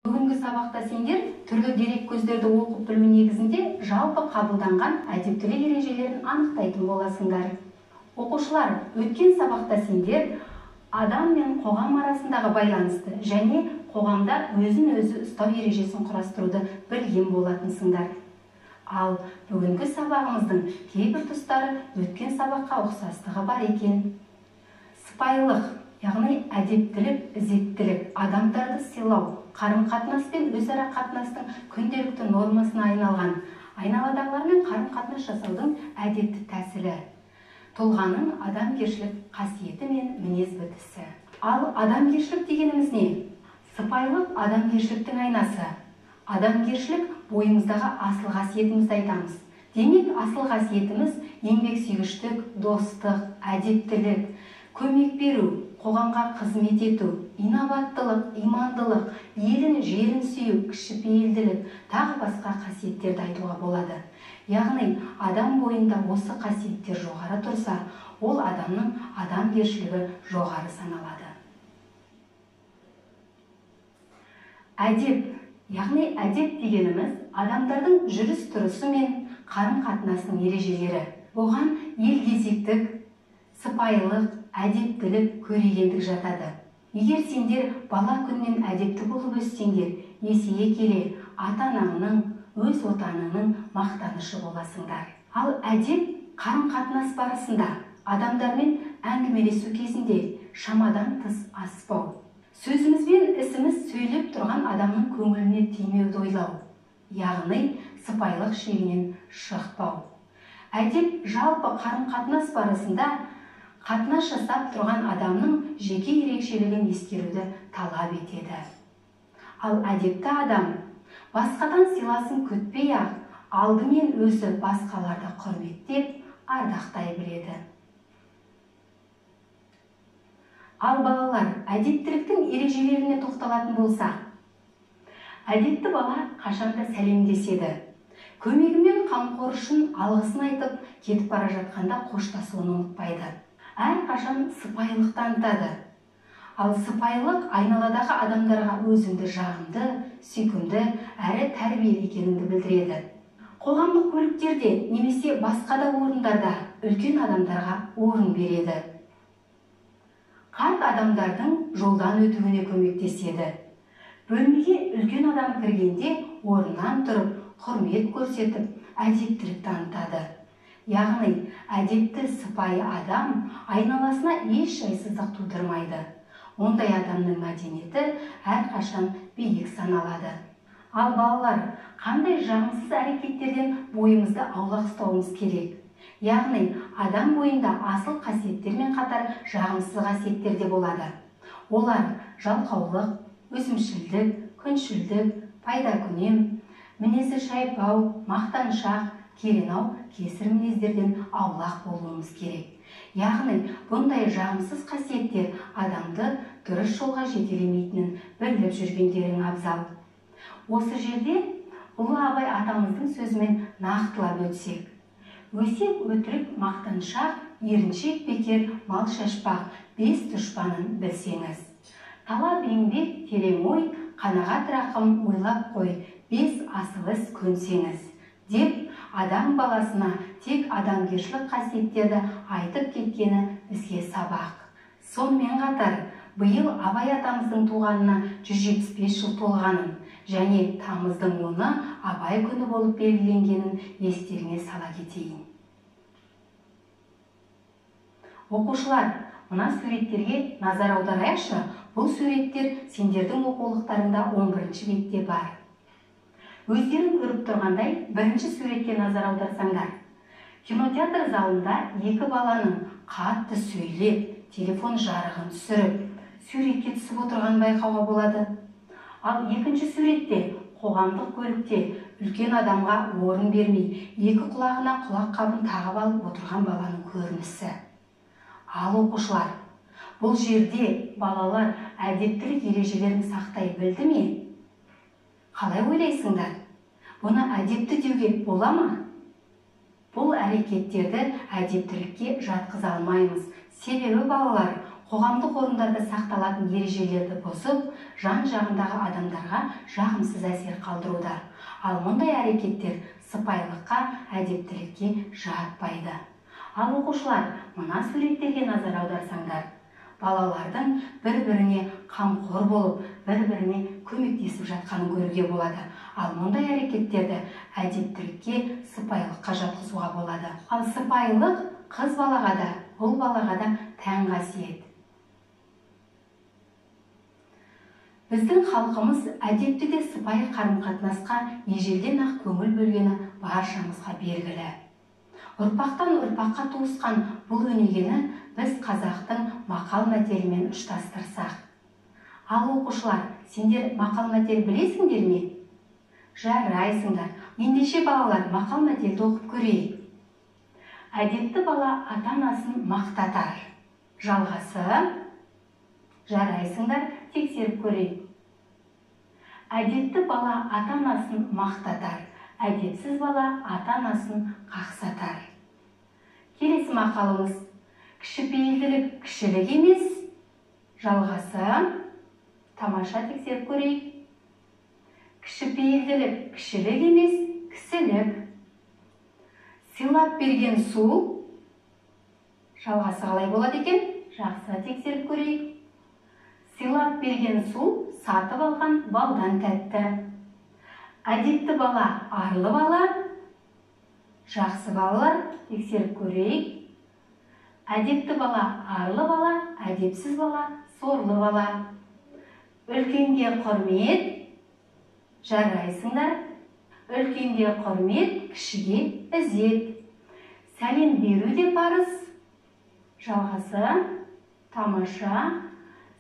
Бүгінгі сабақта сендер түрлі дереккөздерді оқып білу негізінде жалпы қабылданған әдептілік ережелерін анықтайтын боласыңдар. Оқушылар, өткен сабақта сендер адам мен қоғам арасындағы байланысты және қоғамда өзін-өзі ұстау ережесін құрастыруды білген болатынсыңдар. Ал бүгінгі сабағымыздың кейбір тұстары өткен сабаққа ұқсастығы бар екен. Сыпайылық, яғни әдептілік, ізеттілік, адамдарды сыйлау, қарым-қатынас пен өзара қатынастың күнделікті нормасына айналған, айналадағылармен қарым-қатынас жасаудың әдепті тәсілі, тұлғаның адамгершілік қасиеті мен мінез бітісі. Ал адамгершілік дегеніміз не? Сыпайылық адамгершіліктің айнасы. Адамгершілік бойымыздағы асыл қасиетімізді айтамыз. Демек, асыл қасиетіміз еңбексүйгіштік, достық, әдептілік, көмек беру, қоғамға қызмет ету, инабаттылық, имандылық, елін, жерін сүю, кішіпейілділік, тағы басқа қасиеттерді айтуға болады. Яғни, адам бойында осы қасиеттер жоғары тұрса, ол адамның адамгершілігі жоғары саналады. Әдеп, яғни әдеп дегеніміз адамдардың жүріс-тұрысы мен қарым-қатынасының ережелері. Оған елгезектік, сыпайылық, әдептілік, көрегендік жатады. Егер сендер бала күннен әдепті болып өссеңдер, есейе келе ата-анаңның, өз отаныңның мақтанышы боласыңдар. Ал әдеп қарым-қатынас барысында адамдармен әңгімелесу кезінде шамадан тыс аспау. Сөзіміз бен ісіміз сөйлеп тұрған адамның көңіліне тимеуді ойлау, яғни сыпайылық шегінен шықпау. Әдеп жалпы қарым-қатынас барысында қатынас жасап тұрған адамның жеке ерекшелігін ескеруді талап етеді. Ал әдепті адам басқадан сыйласын күтпей-ақ, алдымен өзі басқаларды құрметтеп, ардақтай біледі. Ал балалар, әдептіліктің ережелеріне тоқталатын болсақ, әдепті бала қашанда сәлемдеседі. Көмегі мен қамқор үшін алғысын айтып, кетіп бара жатқанда қоштасуын ұмытпайды. Әрқашан сыпайылық танытады. Ал сыпайылық айналадағы адамдарға өзіңді жағымды, сүйкімді, әрі тәрбиелі екеніңді білдіреді. Қоғамдық көліктерде немесе басқа да орындарда үлкен адамдарға орын береді. Қарт адамдардың жолдан өтуіне көмектеседі. Бөлмеге үлкен адам кіргенде орнынан тұрып, құрмет көрсетіп, әдептілік танытады. Яғни, әдепті сыпайы адам айналасына еш жайсыздық тудырмайды. Ондай адамның мәдениеті әрқашан биік саналады. Ал балалар, қандай жағымсыз әрекеттерден бойымызды аулақ ұстауымыз керек? Яғни, адам бойында асыл қасиеттермен қатар жағымсыз қасиеттер де болады. Олар жалқаулық, өзімшілдік, күншілдік, пайдакүнем, мінезі шайпау, мақтаншақ, керенау, кесір мінездерден аулақ болуымыз керек. Яғни, бұндай жағымсыз қасиеттер адамды дұрыс жолға жетелемейтінін біліп жүргендерің абзал. Осы жерде ұлы Абай атамыздың сөзімен нақтылап өтсек. Өсек өтірік мақтаншақ, еріншек бекер мал шашпақ, бес дұшпанын білсеңіз. Талап еңбек терең ой, қанағат рақым ойлап қой, бес асыл іс көнсеңіз. Деп адам баласына тек адамгершілік қасиеттерді айтып кеткені бізге сабақ. Сонымен қатар, биыл Абай атамыздың туғанына 175 жыл толғанын және тамыздың 10-ы Абай күні болып белгіленгенін естеріңе сала кетейін. Оқушылар, мына суреттерге назар аударайықшы. Бұл суреттер сендердің оқулықтарыңда 11-ші бетте бар. Өздерің көріп тұрғандай, бірінші суретке назар аударсаңдар. Кинотеатр залында екі баланың қатты сөйлеп, телефон жарығын түсіріп, суретке түсіп отырғанын байқауға болады. Ал екінші суретте қоғамдық көлікте үлкен адамға орын бермей, екі құлағына құлақ қабын тағып алып отырған баланың көрінісі. Ал оқушылар, бұл жерде балалар әдептілік ережелерін сақтай білді ме? Қалай ойлайсыңдар? Бұны әдепті деуге бола ма? Бұл әрекеттерді әдептілікке жатқыза алмаймыз. Себебі балалар Қоғамдық орындарда сақталатын ережелерді бұзып, жан-жағындағы адамдарға жағымсыз әсер қалдыруда. Ал мұндай әрекеттер сыпайылыққа, әдептілікке жатпайды. Ал оқушылар, мына суреттерге назар аударсаңдар, балалардың бір-біріне қамқор болып, бір-біріне көмектесіп жатқанын көруге болады. Ал мұндай әрекеттерді әдептілікке, сыпайылыққа жатқызуға болады. Ал сыпайылық қыз балаға да, ұл балаға да тән қасиет. Біздің халқымыз әдепті де сыпайы қарым-қатынасқа ежелден-ақ көңіл бөлгені баршамызға белгілі. Ұрпақтан ұрпаққа туысқан бұл өнегені біз қазақтың мақал-мәтелімен ұштастырсақ. Ал оқушылар, сендер мақал-мәтел білесіңдер ме? Жарайсыңдар. Ендеше балалар, мақал-мәтелді оқып көрейік. Әдепті бала ата-анасын мақтатар. Жалғасы. Жарайсыңдар, тексеріп көрейік. Әдепті бала ата-анасын мақтатар. Әдепсіз бала ата-анасын қақсатар. Келесі мақалымыз. Кішіпейілділік кішілік емес. Жалғасы. Тамаша, тексеріп көрейік. Кішіпейілділік кішілік емес, кісілік. Сыйлап берген су. Жалғасы қалай болады екен? Жақсы, тексеріп көрейік. Сыйлап берген су сатып алған балдан тәтті. Әдепті бала арлы бала. Жақсы балалар, тексеріп көрейік. Әдепті бала арлы бала, әдепсіз бала сорлы бала. Үлкенге құрмет, жарайсыңдар. Үлкенге құрмет, кішіге ізет. Сәлем беру де парыз. Жалғасы. Тамаша.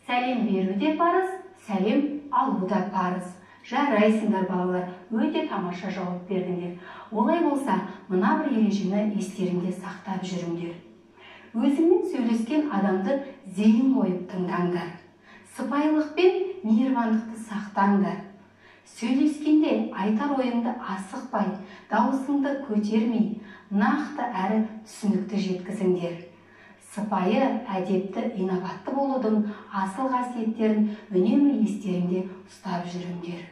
Сәлем беру де парыз, сәлем алу да парыз. Жарайсыңдар балалар, өте тамаша жауап бердіңдер. Олай болса, мына бір ережені естеріңде сақтап жүріңдер. Өзіңмен сөйлескен адамды зейін қойып тыңдаңдар. Сыпайылық пен мейірбандықты сақтаңдар. Сөйлескенде айтар ойыңды асықпай, дауысыңды көтермей, нақты әрі түсінікті жеткізіңдер. Сыпайы, әдепті, инабатты болудың асыл қасиеттерін үнемі естеріңде ұстап жүріңдер.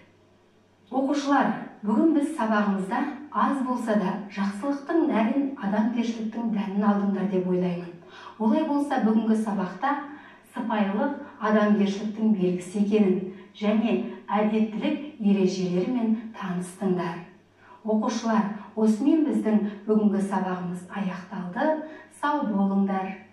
Оқушылар, бүгін біз сабағымызда аз болса да жақсылықтың нәрін, адамгершіліктің дәнін алдыңдар деп ойлаймын. Олай болса, бүгінгі сабақта сыпайылық адамгершіліктің белгісі екенін және әдептілік ережелерімен таныстыңдар. Оқушылар, осымен біздің бүгінгі сабағымыз аяқталды. Сау болыңдар.